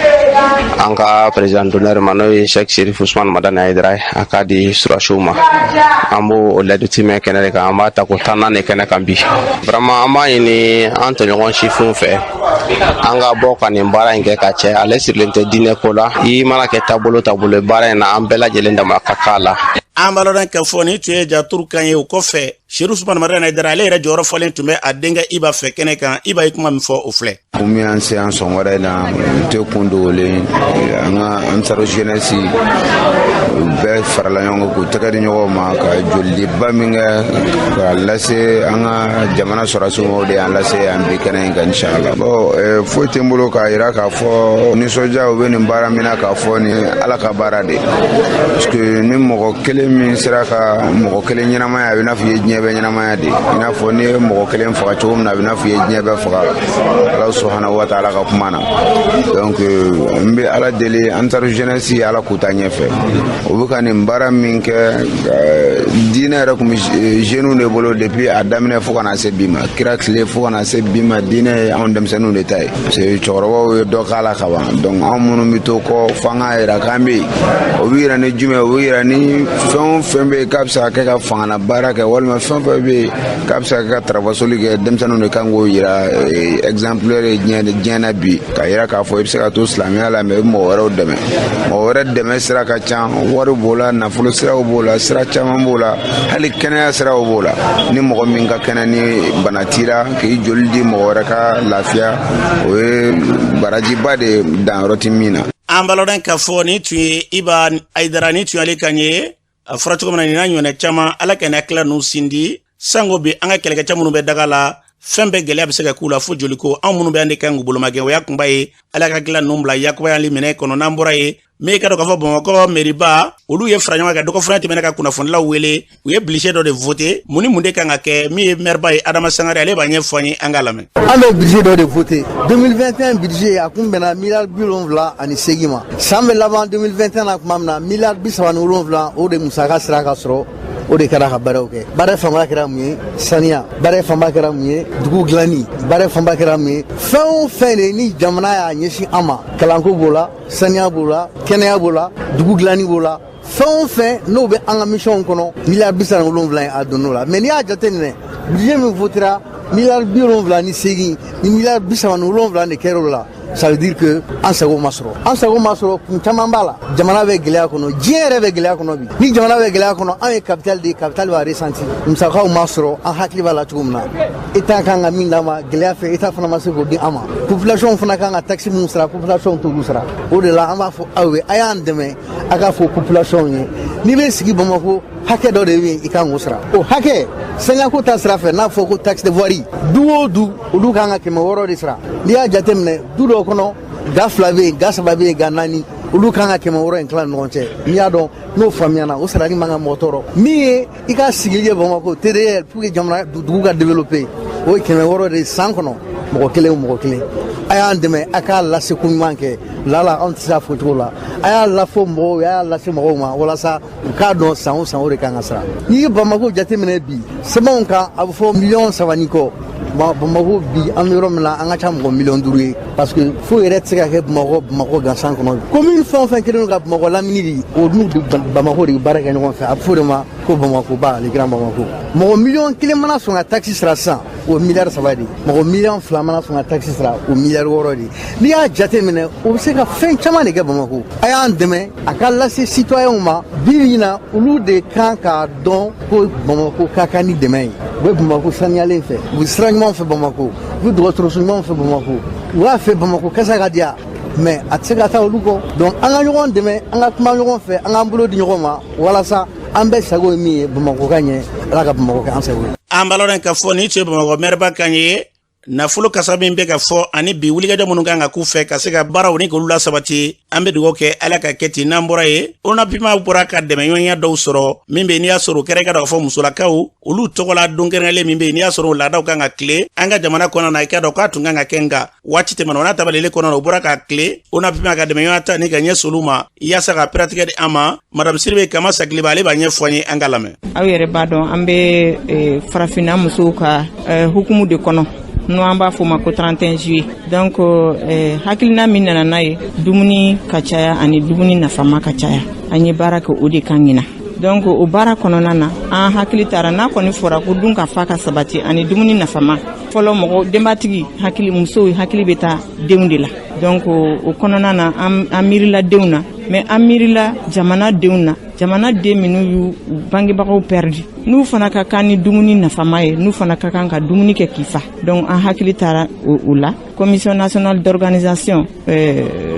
K: an ka président d'honneur ma, n'o ye Cheikh Serif Ousmane Madani Hayidara ye, a k'a di sɔrɔdasiw ma. An b'o o layidu timɛ kɛnɛ de kan. An b'a ta ko tannan de kɛnɛ kan bi. Vraiment, an b'a ɲini an tɔɲɔgɔn sifinw fɛ, an ka bɔ ka nin baara in kɛ ka cɛ. Ale sirilen tɛ diinɛ ko la. I mana kɛ taabolo taabolo ye baara in na, an bɛɛ lajɛlen dama ka k'a la.
B: An b'a lɔn k'a fɔ nin tun ye Jaturu kan ye. O kɔfɛ, Serifu Usumani Madani Hayidara, ale yɛrɛ jɔyɔrɔ fɔlen tun bɛ a denkɛ Iba fɛ kɛnɛ kan. Iba ye kuma min fɔ, o filɛ.
L: Kun min y'an se yan sɔgɔmada in na, n tɛ kun dogolen. An ka Ansaru jeunesse u bɛɛ farala ɲɔgɔn kan k'u tɛgɛ di ɲɔgɔn ma ka jolidiba min kɛ k'a lase an ka jamana sɔrɔdasiw ma, o de y'an lase yan bi kɛnɛ in kan, inshallah. Bon, foyi tɛ n bolo k'a yira k'a fɔ nisɔndiya u bɛ nin baara min na, k'a fɔ nin Ala ka baara de, parce que ni mɔgɔ kelen min sera ka mɔgɔ kelen ɲɛnamaya, a bɛ n'a fɔ i ye diɲɛ bɛɛ ɲɛnamaya de. I n'a fɔ n'i ye mɔgɔ kelen faga cogo min na, a bɛ n'a fɔ i ye diɲɛ bɛɛ faga, Ala subahana wa taala ka kuma na. Donc n bɛ Ala deli, Ansaru jeunesse, Ala k'u ta ɲɛfɛ. U bɛ ka nin baara min kɛ, diinɛ yɛrɛ tun bɛ jeunes de bolo depuis a daminɛ fo ka na se bi ma. Kira tile fo ka na se bi ma, diinɛ ye anw denmisɛnninw de ta ye, parce que cɛkɔrɔbaw ye dɔ k'a la ka ban. Donc anw minnu bɛ to kɔ, f'an k'a yira k'an bɛ yen. O bɛ yira ni jumɛn? O bɛ yira ni fɛn o fɛn bɛ yen k'a bɛ se ka kɛ ka fangala baara kɛ, walima fɛn o fɛn bɛ yen k'a bɛ se ka kɛ ka tarafasoli kɛ, denmisɛnninw de kan k'o yira exemplaire ye diɲɛ na bi, k'a yira k'a fɔ i bɛ se ka to silamɛya la, mais i bɛ mɔgɔ wɛrɛw dɛmɛ. Mɔgɔ wɛrɛ dɛmɛ sira ka ca, wari b'o la, nafolo siraw b'o la, sira caman b'o la, hali kɛnɛya siraw b'o la. Ni mɔgɔ min ka kɛnɛ ni bana t'i la, k'i joli di mɔgɔ wɛrɛ ka lafiya, o ye barajiba de ye, danyɔrɔ tɛ min na.
B: An b'a lɔn k'a fɔ nin tun ye Iba Hayidara, nin tun y'ale kan ye. A fɔra cogo min na, nin n'a ɲɔgɔnna caman, Ala ka nin hakilila ninnu sindi sango bi an ka kɛlɛkɛcɛ minnu bɛ daga la, fɛn bɛɛ gɛlɛya bɛ se ka k'u la fo joliko. Anw minnu bɛ yan de kan k'u bolomagɛn, o y'a kunba ye. Ala ka hakilila ninnu bila yakubayali minɛ kɔnɔ. N'an bɔra yen, min ka dɔn k'a fɔ Bamakɔ meriba, olu ye fara ɲɔgɔn kan dɔgɔfura tɛmɛna ka kunnafonilaw wele, u ye budget dɔ de voté. Mun ni mun de kan ka kɛ? Min ye mɛriba ye, Adama Sangare, ale b'a ɲɛfɔ an ye, an k'a lamɛn.
M: An bɛ budget dɔ de voté, 2021 budget. A kun bɛnna miliyari 78 ma. San bɛ laban 2021 na tuma min na, miliyari 37, o de musaka sera ka sɔrɔ, o de kɛra ka baaraw kɛ. Baara fanba kɛra mun ye? Saniya. Baara fanba kɛra mun ye? Dugu dilanni. Baara fanba kɛra mun ye? Fɛn o fɛn de ni jamana y'a ɲɛsin an ma, kalanko b'o la, saniya b'o la, kɛnɛya b'o la, dugu dilanni b'o la, fɛn o fɛn n'o bɛ an ka mission kɔnɔ, miliyari 37 ye a donn'o la. Mais n'i y'a jateminɛ, budget min votera, miliyari 78 ni miliyari 37 de kɛra o la. Ça veut dire que an sago ma sɔrɔ. An sago ma sɔrɔ, kun caman b'a la. Jamana bɛ gɛlɛya kɔnɔ, diɲɛ yɛrɛ bɛ gɛlɛya kɔnɔ bi. Ni jamana bɛ gɛlɛya kɔnɔ, an ye capitale de ye, capitale b'a ressenti. Musakaw ma sɔrɔ. An hakili b'a la cogo min na, État kan ka min d'an ma, gɛlɛya fɛ, État fana ma se k'o di an ma. Population fana kan ka taxe mun sara, population t'olu sara. O de la an b'a fɔ aw ye, a y'an dɛmɛ, a k'a fɔ population ye, n'i bɛ sigi Bamakɔ, hakɛ dɔ de bɛ yen, i kan k'o sara. O hakɛ, saniyako ta sira fɛ, n'a fɔ ko taxe de voirie, du o du, olu kan ka 600 de sara. N'i y'a jateminɛ, du dɔw kɔnɔ, ga fila bɛ yen, ga saba bɛ yen, ga naani, olu kan ka 600 in tila ni ɲɔgɔn cɛ. N'i y'a dɔn n'o faamuyana, o sarali man ka mɔgɔ tɔɔrɔ. Min ye i ka sigili ye Bamakɔ, TDR, pour que jamana dugu ka développer, o ye 600 de ye san kɔnɔ, mɔgɔ kelen o mɔgɔ kelen. A y'an dɛmɛ, a k'a lase ko ɲuman kɛ lala, anw tɛ se a fɔ cogo la. A y'a lafɔ mɔgɔw ye, a y'a lase mɔgɔw ma, walasa u k'a dɔn san o san, o de kan ka sara. N'i ye Bamakɔ jateminɛ bi, sɛbɛnw kan, a bɛ fɔ miliyɔn 3 ni kɔ. Bamakɔ bi, an bɛ yɔrɔ min na, an ka ca mɔgɔ miliyɔn 5 ye, parce que foyi yɛrɛ tɛ se ka kɛ Bamakɔ gansan kɔnɔ. Commune fɛn o fɛn kɛlen don ka Bamakɔ lamini de, o n'u Bamakɔ de bɛ baara kɛ ɲɔgɔn fɛ. A bɛ fɔ o de ma ko Bamakɔba, le grand Bamako. Mɔgɔ miliyɔn 1 mana sɔn ka taxe sara sisan, o ye miliyari 3 de ye. Mɔgɔ miliyɔn 2 mana sɔn ka taxe sara, o miliyari 6 de ye. N'i y'a jate minɛ, o bɛ se ka fɛn caman de kɛ Bamakɔ. A y'an dɛmɛ, a ka lase citoyenw ma. Bi bi in na, olu de kan k'a dɔn ko Bamakɔ ka kan ni dɛmɛ ye. U bɛ Bamakɔ saniyalen fɛ, u bɛ sira ɲuman fɛ Bamakɔ, u bɛ dɔgɔtɔrɔso ɲuman fɛ Bamakɔ, u b'a fɛ Bamakɔ kasa ka diya, mais a tɛ se ka taa olu kɔ. Donc an ka ɲɔgɔn dɛmɛ, an ka kuma ɲɔgɔn fɛ, an k'an bolo di ɲɔgɔn ma walasa An bɛɛ sago ye min ye, Bamakɔ ka ɲɛ. Ala ka Bamakɔ kɛ an sago ye.
B: An b'a lɔn k'a fɔ nin tun ye Bamakɔ mɛriba kan ye. Nafolo kasa min bɛ ka fɔ ani bi wulikajɔ minnu kan ka k'u fɛ ka se ka baaraw ni k'olu lasabati, an bɛ dugawu kɛ Ala ka kɛ ten. N'an bɔra yen, ONAPIMA bɔra ka dɛmɛɲɔgɔnya dɔw sɔrɔ min bɛ, n'i y'a sɔrɔ o kɛra, i ka dɔn k'a fɔ musolakaw olu tɔgɔla don kɛrɛnkɛrɛnlen min bɛ yen, n'i y'a sɔrɔ o laadaw kan ka tile an ka jamana kɔnɔ na, i ka dɔn k'a tun kan ka kɛ, nka waati tɛmɛna. O n'a tabalile kɔnɔ, o bɔra ka tile ONAPIMA ka dɛmɛɲɔgɔnya ta ni ka ɲɛsin olu ma yaasa ka piratigɛ di an ma. Madame Sidibe Kama Sakiliba, ale b'a ɲɛfɔ an ye, an ka lamɛn.
N: Aw yɛrɛ b'a dɔn, an bɛ farafinna musow ka hukumu de kɔnɔ, n'o an b'a fɔ o ma ko 31 juillet. Donc hakilina min nana n'a ye, dumuni ka caya ani dumuni nafama ka caya, an ye baara kɛ o de kan ɲina. Donc o baara kɔnɔna na, an hakili taara n'a kɔni fɔra ko dun ka fa ka sabati ani dumuni nafama, fɔlɔ mɔgɔ denbatigi hakili, musow hakili bɛ taa denw de la. Donc o kɔnɔna na, an miirila denw na, mais an miirila jamana denw na, jamana den minnu y'u bangebagaw perdu, n'u fana ka kan ni dumuni nafama ye, n'u fana ka kan ka dumuni kɛ k'i fa. Donc an hakili taara o la. Commission nationale d'organisation,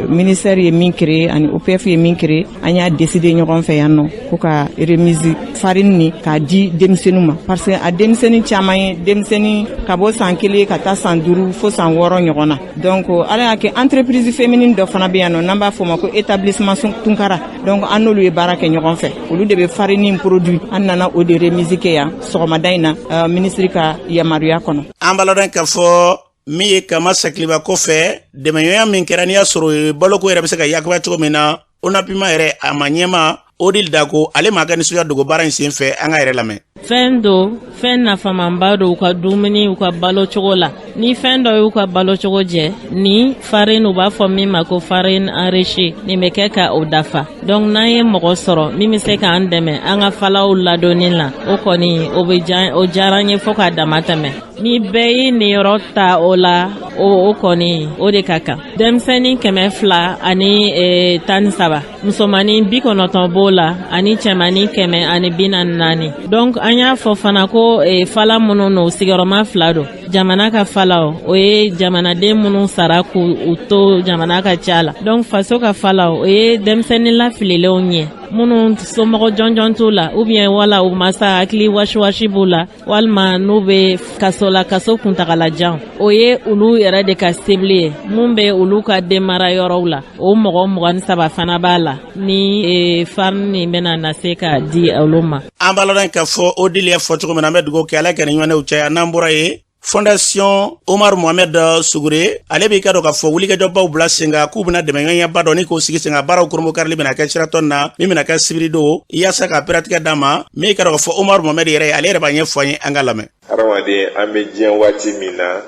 N: ministère ye min créé ani OPF ye min créé, an y'a décidé ɲɔgɔn fɛ yan nɔ ko ka remise farine ni k'a di denmisɛnninw ma, parce que a denmisɛnnin caman ye denmisɛnnin ka bɔ san 1 ka taa san 5 fo san 6 ɲɔgɔn na. Donc Ala y'a kɛ, entreprise féminine dɔ fana bɛ yan nɔ n'an b'a fɔ o ma ko établissement Tunkara. Donc an n'olu ye baara kɛ ɲɔgɔn fɛ, olu de bɛ farine produit. An nana o de remise kɛ yan sɔgɔmada in na, ministre ka yamaruya kɔnɔ.
B: An b'a lɔn k'a fɔ min ye Kama Sakiliba kɔfɛ, dɛmɛɲɔgɔnya min kɛra, n'i y'a sɔrɔ baloko yɛrɛ bɛ se ka yakuba cogo min na, ONAPIMA yɛrɛ a ma ɲɛma Odile Dako, ale ma ka nisɔndiya dogo baara in sen fɛ. An ka yɛrɛ lamɛn.
O: Fɛn do, fɛn nafamanba don u ka dumuni, u ka balo cogo la. Ni fɛn dɔ y'u ka balo cogo jɛ, ni farine, u b'a fɔ min ma ko farine enrichie, nin bɛ kɛ ka o dafa. Donc n'an ye mɔgɔ sɔrɔ min bɛ se k'an dɛmɛ an ka falaw ladonni la, o kɔni o bɛ o diyara an ye fo k'a dama tɛmɛ. Ni bɛɛ y'i niyɔrɔ ta o la, o kɔni o de ka kan. Denmisɛnnin 213, musomanin 90 b'o la ani cɛmanin 144. Donc an y'a fɔ fana ko fala minnu don, sigiyɔrɔma fila don. Jamana ka falaw, o ye jamanaden minnu sara k'u to jamana ka ca la. Donc faso ka falaw, o ye denmisɛnnin lafililenw ye, minnu somɔgɔ jɔnjɔn t'u la, ou bien wala u masa hakili wasiwasi b'u la, walima n'u bɛ kaso la, kaso kuntagalajan. O ye olu yɛrɛ de ka cible ye. Mun bɛ olu ka denmara yɔrɔw la, o mɔgɔ 23 fana b'a la ni farine nin bɛna na se ka di olu ma.
B: An b'a lɔn k'a fɔ Odile y'a fɔ cogo min na, an bɛ dugawu kɛ Ala ka ni ɲɔgɔnnaw caya. N'an bɔra yen, Fondation Omar Mohamed Sugure, ale b'i ka dɔn k'a fɔ wulikajɔbaw bila sen kan k'u bɛna dɛmɛɲɔgɔnyaba dɔ ni k'o sigi sen kan. Baaraw kurunbonkarili bɛna kɛ Sheraton na, min bɛna kɛ sibiri don, yaasa ka piratigɛ d'a ma. Min ka dɔn k'a fɔ Omar Mohamed yɛrɛ, ale yɛrɛ b'a ɲɛfɔ an ye, an ka lamɛn.
P: Hadamaden, an bɛ diɲɛ waati min na,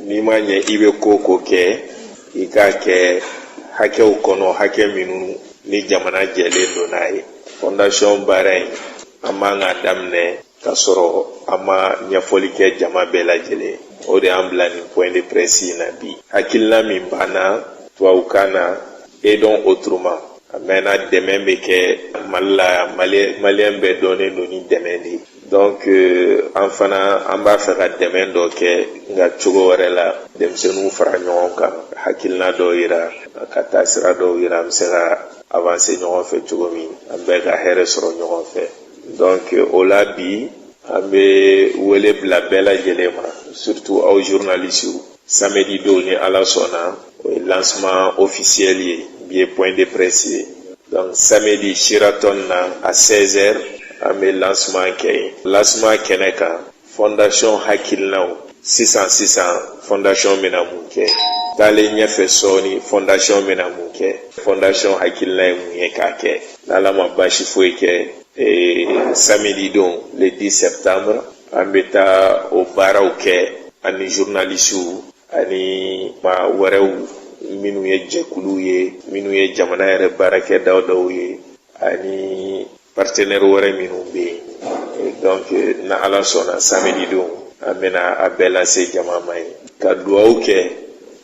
P: n'i ma ɲɛ i bɛ ko o ko kɛ, i k'a kɛ hakɛw kɔnɔ, hakɛ minnu ni jamana jɛlen don n'a ye. Fondation baara in, an man k'a daminɛ k'a sɔrɔ an ma ɲɛfɔli kɛ jama bɛɛ lajɛlen. O de y'an bila nin point de presse in na bi. Hakilina min b'an na, tubabukan na aidons autrement. A mɛnna, dɛmɛ bɛ kɛ Mali la, Maliyɛn bɛɛ dɔnnen don ni dɛmɛ de ye. Donc an fana an b'a fɛ ka dɛmɛ dɔ kɛ, nka cogo wɛrɛ la. Denmisɛnninw fara ɲɔgɔn kan, hakilina dɔw yira, ka taa sira dɔw yira, an bɛ se ka avancer ɲɔgɔn fɛ cogo min, an bɛɛ ka hɛrɛ sɔrɔ ɲɔgɔn fɛ. Donc o la bi, an bɛ wele bila bɛɛ lajɛlen ma, surtout aw journalistes. Samedi don, ni Ala sɔnna, o ye lancement officiel ye. Bi ye point de presse ye. Donc samedi, Sheraton na, à 16h, an bɛ lancement kɛ yen. Lancement kɛnɛ kan, fondation hakilinaw, sisan sisan fondation bɛna mun kɛ, taalen ɲɛfɛ sɔɔni fondation bɛna mun kɛ, fondation hakilina ye mun ye k'a kɛ. N'Ala ma baasi foyi kɛ, samedi don, le 10 septembre, an bɛ taa o baaraw kɛ ani journalistes ani maa wɛrɛw minnu ye jɛkuluw ye, minnu ye jamana yɛrɛ baarakɛdaw dɔw ye, ani partenaire wɛrɛ minnu bɛ yen. Donc na Ala sɔnna, samedi don, an bɛna a bɛɛ lase jama ma ye, ka dugawu kɛ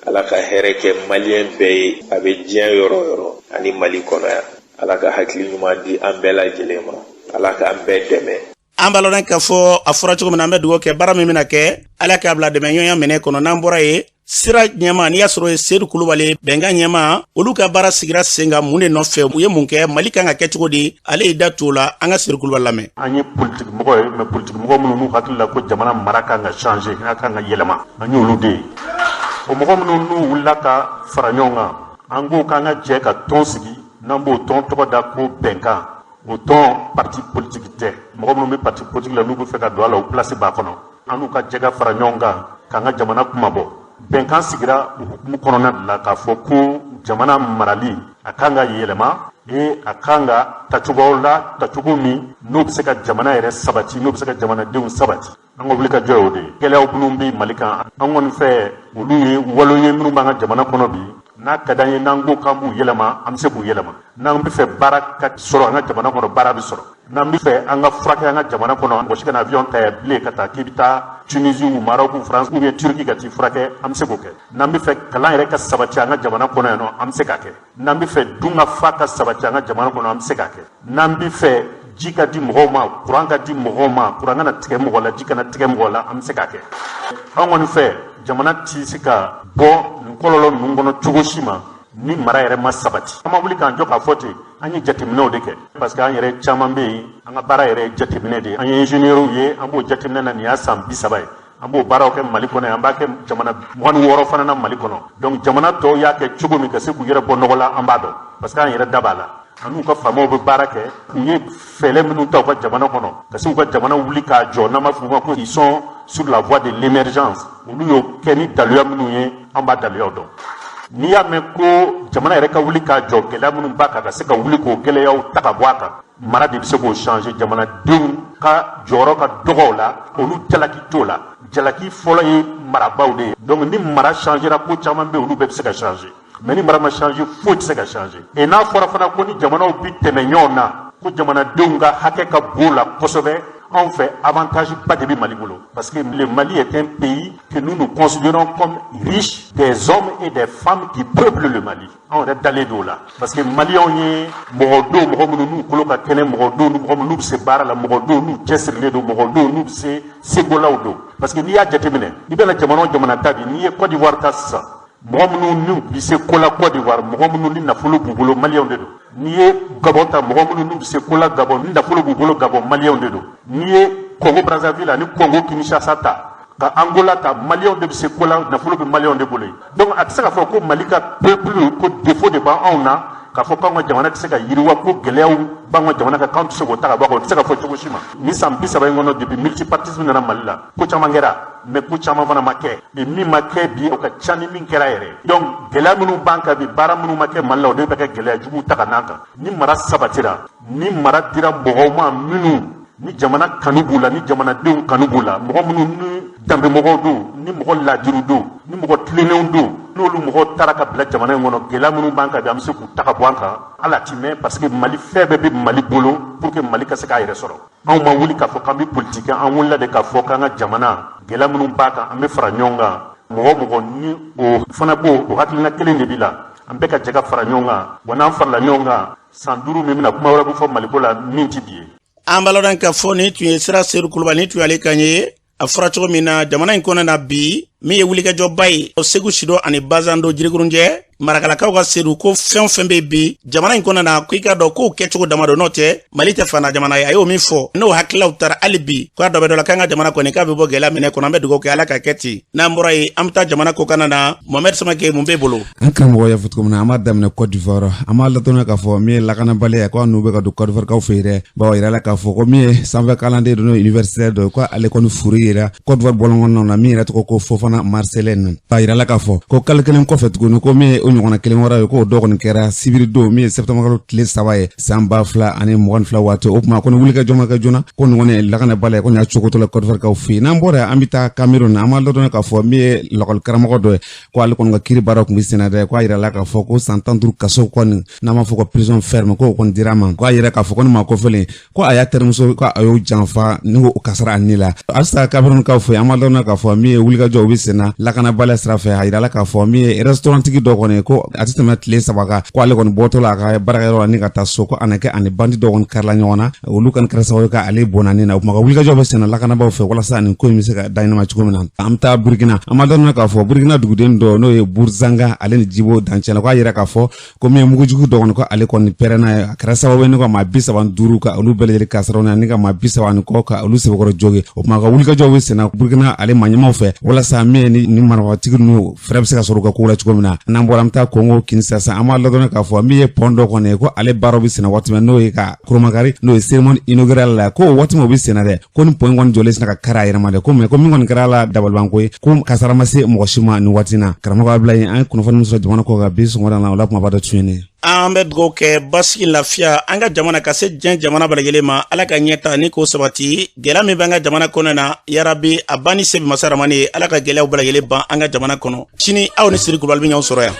P: Ala ka hɛrɛ kɛ Maliyɛn bɛɛ ye, a bɛ diɲɛ yɔrɔ o yɔrɔ ani Mali kɔnɔ yan. Ala ka hakili ɲuman di an bɛɛ lajɛlen ma, Ala k'an bɛɛ dɛmɛ.
B: An b'a lɔn k'a fɔ a fɔra cogo min na, an bɛ dugawu kɛ, baara min bɛna kɛ, Ala k'a bila dɛmɛɲɔgɔnya minɛ kɔnɔ. N'an bɔra yen, sira ɲɛma, n'i y'a sɔrɔ ye Sedu Kulubali, bɛnkan ɲɛma, olu ka baara sigira sen kan mun de nɔfɛ, u ye mun kɛ, Mali kan ka kɛ cogo di, ale y'i da t'o la. An ka Sedu Kulubali lamɛn.
Q: An ye politiki mɔgɔ ye, mais politiki mɔgɔ minnu n'u hakili la ko jamana mara kan ka changer, n'a kan ka yɛlɛma, an y'olu de ye. O mɔgɔ minnu n'u wulila ka fara ɲɔgɔn kan, an ko k'an ka jɛ ka tɔn sigi, n'an b'o tɔn tɔgɔ da ko Bɛnkan. O tɔn, parti politique tɛ. Mɔgɔ minnu bɛ parti politique la, n'u bɛ fɛ ka don a la, o place b'a kɔnɔ. An n'u ka jɛ ka fara ɲɔgɔn kan k'an ka jamana kumabɔ. Bɛnkan sigira o hukumu kɔnɔna de la, k'a fɔ ko jamana marali a kan ka yɛlɛma et a kan ka tacogo la, tacogo min n'o bɛ se ka jamana yɛrɛ sabati, n'o bɛ se ka jamanadenw sabati. An ka wuli ka jɔ ye o de ye. Gɛlɛyaw minnu bɛ Mali kan, an kɔni fɛ, olu ye walo ye minnu b'an ka jamana kɔnɔ bi. N'a ka d'an ye, n'an ko k'an b'u yɛlɛma, an bɛ se k'u yɛlɛma. N'an bɛ fɛ baara ka sɔrɔ an ka jamana kɔnɔ, baara bɛ sɔrɔ. N'an bɛ fɛ an ka furakɛ an ka jamana kɔnɔ, mɔgɔ si kana avion ta yan bilen ka taa k'i bɛ taa Tunisie ou Maroc ou France ou bien Turquie ka t'i furakɛ, an bɛ se k'o kɛ. N'an bɛ fɛ kalan yɛrɛ ka sabati an ka jamana kɔnɔ yan nɔ, an bɛ se k'a kɛ. N'an bɛ fɛ dun ka fa ka sabati an ka jamana kɔnɔ, an bɛ se k'a kɛ. N'an bɛ fɛ ji ka di mɔgɔw ma, kuran ka di mɔgɔw ma, kuran kana tigɛ mɔgɔ la, ji kana tigɛ mɔgɔ la, an bɛ se k'a kɛ. An kɔni fɛ, jamana tɛ se ka bɔ nin kɔlɔlɔ ninnu kɔnɔ cogo si ma ni mara yɛrɛ ma sabati. An ma wuli k'an jɔ k'a fɔ ten, an ye jateminɛw de kɛ, parce que an yɛrɛ caman bɛ yen, an ka baara yɛrɛ ye jateminɛ de ye. An ye ingénieurs ye, an b'o jateminɛ na, nin y'a san 30 ye an b'o baaraw kɛ Mali kɔnɔ, an b'a kɛ jamana 26 fana na Mali kɔnɔ. Donc jamana tɔw y'a kɛ cogo min ka se k'u yɛrɛ bɔ nɔgɔ la, an b'a dɔn, parce que an yɛrɛ da b'a la. An n'u ka faamaw bɛ baara kɛ. U ye fɛɛrɛ minnu ta u ka jamana kɔnɔ ka se k'u ka jamana wuli k'a jɔ, n'an b'a fɔ o ma ko ils sont sur la voie de l'émergence, olu y'o kɛ ni daluya minnu ye, an b'a daluyaw dɔn. N'i y'a mɛn ko jamana yɛrɛ ka wuli k'a jɔ, gɛlɛya minnu b'a kan, ka se ka wuli k'o gɛlɛyaw ta ka bɔ a kan, mara de bɛ se k'o changer. Jamanadenw ka jɔyɔrɔ ka dɔgɔ o la, olu jalaki t'o la. Jalaki fɔlɔ ye marabaaw de ye. Donc ni mara changera, ko caman bɛ yen, olu bɛɛ bɛ se ka changer, mais ni mara ma changer, foyi tɛ se ka changer. Et n'a fɔra fana ko ni jamanaw bi tɛmɛ ɲɔgɔn na, ko jamanadenw ka hakɛ ka bon la kosɛbɛ, anw fɛ, avantage ba de bɛ Mali bolo, parce que le Mali est un pays que nous nous considérons comme riche des hommes et des femmes qui peuplent le Mali. Anw yɛrɛ dalen don o la, parce que Maliyɛnw ye mɔgɔ don, mɔgɔ minnu n'u kolo ka kɛnɛ, mɔgɔ don, mɔgɔ minnu bɛ se baara la, mɔgɔ don n'u cɛsirilen don, mɔgɔ don n'u bɛ se sekolaw don. Parce que n'i y'a jateminɛ, i bɛna jamana o jamana ta bi, n'i ye Côte d'Ivoire ta sisan, mɔgɔ minnu n'u bɛ se ko la Côte d'Ivoire, mɔgɔ minnu ni nafolo b'u bolo, Maliyɛnw de don. N'i ye Gabon ta, mɔgɔ minnu n'u bɛ se ko la Gabon, ni nafolo b'u bolo Gabon, Maliyɛnw de don. N'i ye Congo Brazzaville ani Congo Kinshasa ta, ka Angola ta, Maliyɛnw de bɛ se ko la, nafolo bɛ Maliyɛnw de bolo yen. Donc a tɛ se k'a fɔ ko Mali ka peuple, ko défaut de b'anw na, k'a fɔ k'anw ka jamana tɛ se ka yiriwa, ko gɛlɛyaw b'an ka jamana kan, k'anw tɛ se k'o ta ka bɔ a kan. O tɛ se ka fɔ cogo si ma. Ni san 30 in kɔnɔ, depuis multipartisme nana Mali la, ko caman kɛra, mais ko caman fana ma kɛ. Mais min ma kɛ bi, o ka ca ni min kɛra yɛrɛ. Donc gɛlɛya minnu b'an kan bi, baara minnu ma kɛ Mali la, o de bɛ kɛ gɛlɛya juguw ta ka n'an kan. Ni mara sabatira, ni mara dira mɔgɔw ma minnu ni jamana kanu b'u la, ni jamanadenw kanu b'u la, mɔgɔ minnu ni danbe mɔgɔw don, ni mɔgɔ laadiriw don, ni mɔgɔ tilennenw don, n'olu mɔgɔw taara ka bila jamana in kɔnɔ, gɛlɛya minnu b'an kan bi, an bɛ se k'u ta ka bɔ an kan. Ala ti mɛn, parce que Mali fɛn bɛɛ bɛ Mali bolo pour que Mali ka se k'a yɛrɛ sɔrɔ. Anw ma wuli k'a fɔ k'an bɛ politique kɛ, an wulila de k'a fɔ k'an ka jamana, gɛlɛya minnu b'a kan, an bɛ fara ɲɔgɔn kan. Mɔgɔ mɔgɔ ni o fana b'o o hakilina kelen de b'i la, an bɛɛ ka jɛ ka fara ɲɔgɔn kan. Wa n'an farala ɲɔgɔn kan, san 5 min bɛna, kuma wɛrɛ bɛ fɔ Maliko la min ti bi ye.
B: An b'a lɔn k'a fɔ nin tun ye sira Sedu Kulubali, nin tun y'ale kan ye. A fɔra cogo min na, jamana in kɔnɔ na bi, min ye wulikajɔba ye, Segu Sido ani Bazando Jirikurunjɛ Marakalakaw ka Sedu, ko fɛn o fɛn bɛ bi jamana in kɔnɔ na, ko i k'a dɔn k'o kɛcogo dama don, n'o tɛ Mali tɛ fana jamana ye. A y'o min fɔ, n'o hakililaw taara hali bi, k'a dɔ bɛ dɔ la, k'an ka jamana kɔni k'a bɛ bɔ gɛlɛya minɛ kɔnɔ. An bɛ dugawu kɛ, Ala ka kɛ ten. N'an bɔra yen, an bɛ taa jamana kɔkanna na. Mohamɛd Samake, mun b'e bolo?
R: An karamɔgɔ y'a fɔ cogo min na, an b'a daminɛ Cote d'Ivoire. An b'a ladɔnniya k'a fɔ min ye lakanabaliya, ko n'u bɛ ka don Cote d'Ivoire kaw fɛ yen dɛ, bawo a yirala k'a fɔ ko min ye sanfɛ kalanden dɔ, n'o ye universitaire dɔ ye, ko ale kɔni furu yera Cote d'Ivoire bɔlɔn kɔnɔnaw na, min yɛrɛ tɔgɔ ko Fofana Marcelin. A yirala k'a fɔ ko kalo kelen kɔfɛ tuguni, ko min ye o ɲɔgɔnna kelen wɛrɛ ye, k'o dɔ kɔni kɛra sibiri don, min ye septembre kalo tile 3 ye, san 2022 waati. O tuma ko ni wulikajɔ ma kɛ joona, ko nin kɔni lakanabaliya ko nin y'a cogotɔ la Cote d'Ivoire kaw fɛ yen. N'an bɔra yen, an bɛ taa Cameroun. An b'a ladɔnniya k'a fɔ min ye lakɔli karamɔgɔ dɔ ye, ko ale kɔni ka kiri baara tun bɛ senna dɛ, ko a yirala k'a fɔ ko san 15 kaso kɔni, n'an b'a fɔ ko prison ferme, k'o kɔni dira a ma. Ko a yira k'a fɔ ko ni maa kofɔlen, ko a y'a terimuso, ko a y'o janfa ni ko kasara a ni la. Halisa Kamerunkaw fɛ, an b'a dɔn k'a fɔ min ye wulikajɔ o bɛ senna lakanabaliya sira fɛ. A yirala k'a fɔ min ye restaurant tigi dɔ kɔni kɔni ko a tɛ tɛmɛ tile 3 kan, ko ale kɔni bɔtɔ la a ka baarakɛyɔrɔ la ni ka taa so, ko a na kɛ ani bandi dɔ kɔni karila ɲɔgɔn na, olu kɔni kɛra sababu ye ka ale bɔnna ni na. O tuma ka wulikajɔ bɛ senna lakanabaaw fɛ walasa nin ko in bɛ se ka da ɲɛnama cogo min na. An bɛ taa Burukina, an b'a dɔn k'a fɔ Burukina duguden dɔ, n'o ye Buruzanga ale ni Jibo dancɛ la, k'a yira k'a fɔ ko min ye mugujugu dɔ kɔni, ko ale kɔni pɛrɛnna ye, a kɛra sababu ye ni ka maa 35 ka olu bɛɛ lajɛlen kasaraw na, ni ka maa 30 ni kɔ ka olu sɛbɛkɔrɔ jogi. O tuma ka wulikajɔw bɛ senna Burukina ale maa ɲɛmaaw fɛ walasa min ye ni marifatigi ninnu, fɛɛrɛ bɛ se ka sɔrɔ u ka ko la cogo min na. N'an bɔra, an bɛ taa Kongo Kinsasa. An b'a ladɔnniya k'a fɔ min ye pont dɔ kɔni ye, ko ale baaraw bɛ senna waati min, n'o ye ka koromakari, n'o ye cérémonie inaugurale la, ko waati min o bɛ senna dɛ, ko ni pont kɔni jɔlen sina ka kari a yɛrɛ ma dɛ, ko mais ko min kɔni kɛra la dabalibanko ye, ko kasara ma se mɔgɔ si ma nin waati na. Karamɔgɔ Abulayi, an ye kunnafoni min sɔrɔ jamana kɔ kan bi sɔgɔmada la, o la kumaba dɔ tun ye nin ye.
B: An bɛ dugawu kɛ basigi, lafiya an ka jamana ka se diɲɛ jamana bɛɛ lajɛlen ma. Ala ka ɲɛta ni k'o sabati. Gɛlɛya min b'an ka jamana kɔnɔ na, yarabi a ban ni se masa ramani ye. Ala ka gɛlɛyaw bɛɛ lajɛlen ban an ka jamana kɔnɔ. Sini aw ni Siri Kulubali bɛ ɲɔgɔn sɔrɔ yan.